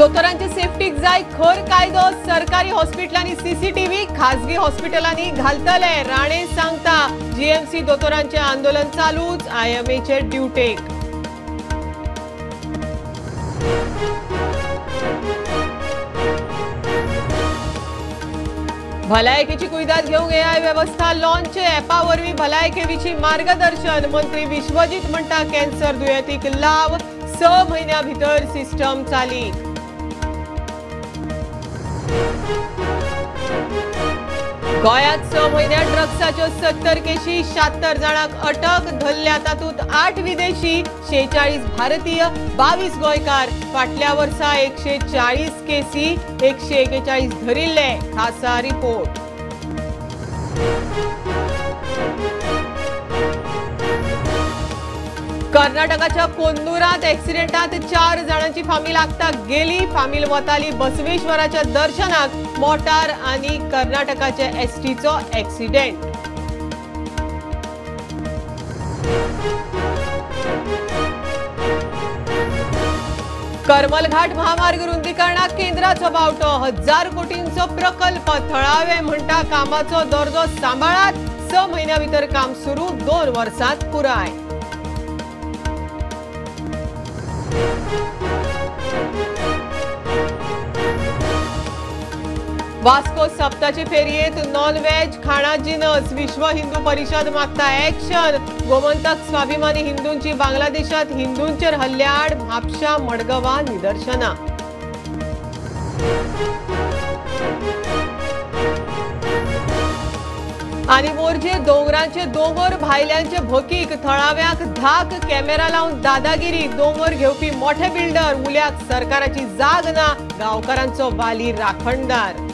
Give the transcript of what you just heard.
दोतोरांचे septic जाय खर कायदो, सरकारी हॉस्पिटलांनी सीसीटीव्ही, खासगी हॉस्पिटलांनी घालतले, राणे सांगता। जीएमसी दोतोरांचे आंदोलन चालूच, आयएमएचे ड्युटेक। भलायकेची कुयदाद घेवंक एआय वेवस्था लॉन्च, एपा वरवीं भलायके विशीं मार्गदर्शन। मंत्री विश्वजीत म्हणटा कॅन्सर दुयेंतीक लाव, 6 म्हयन्या भितर सिस्टम चालीक। गोंयांत 6 म्हयन्यात ड्रग्साच्यो 70 केशी, 76 जाणांक अटक, धरल्या तातूंत 8 विदेशी, 46 भारतीय, 22 गोंयकार। फाटल्या वर्सा 140 केसी, 141 धरिल्ले, खासा रिपोर्ट। कर्नाटकाच्या कोन्नूरात एक्सिडेंटात 4 जाणांची फामील आगताक गेली। फामील वताली बसवेश्वराच्या दर्शनाक, मोटार आनी कर्नाटकाच्या एसटीचो एक्सिडेंट। करमलघाट महामार्ग रुंदीकरणाक केंद्राचो बावटो, 1000 कोटींचो प्रकल्प, थळावे म्हणटा कामाचो दर्जो सांबाळात, 6 म्हयन्या भितर काम सुरू, 2 वर्सांत पुराय। वास्को सप्ताचे फेरयेंत नॉन व्हेज खाणा जिनस, विश्व हिंदू परिषद मागता ऍक्शन। गोमंतक स्वाभिमानी हिंदूंची बांगलादेशात हिंदूंचेर हल्ल्याआड म्हापशा मडगांवां निदर्शनां। आनी मोरजे दोंगरांचे दोंगर भायल्यांचे भकीक, थळाव्यांक धाक, कॅमेरा लावन दादागिरी, दोंगर घेवपी मोठे बिल्डर, उल्याक सरकाराची जाग ना, गांवकारांचो वाली राखणदार।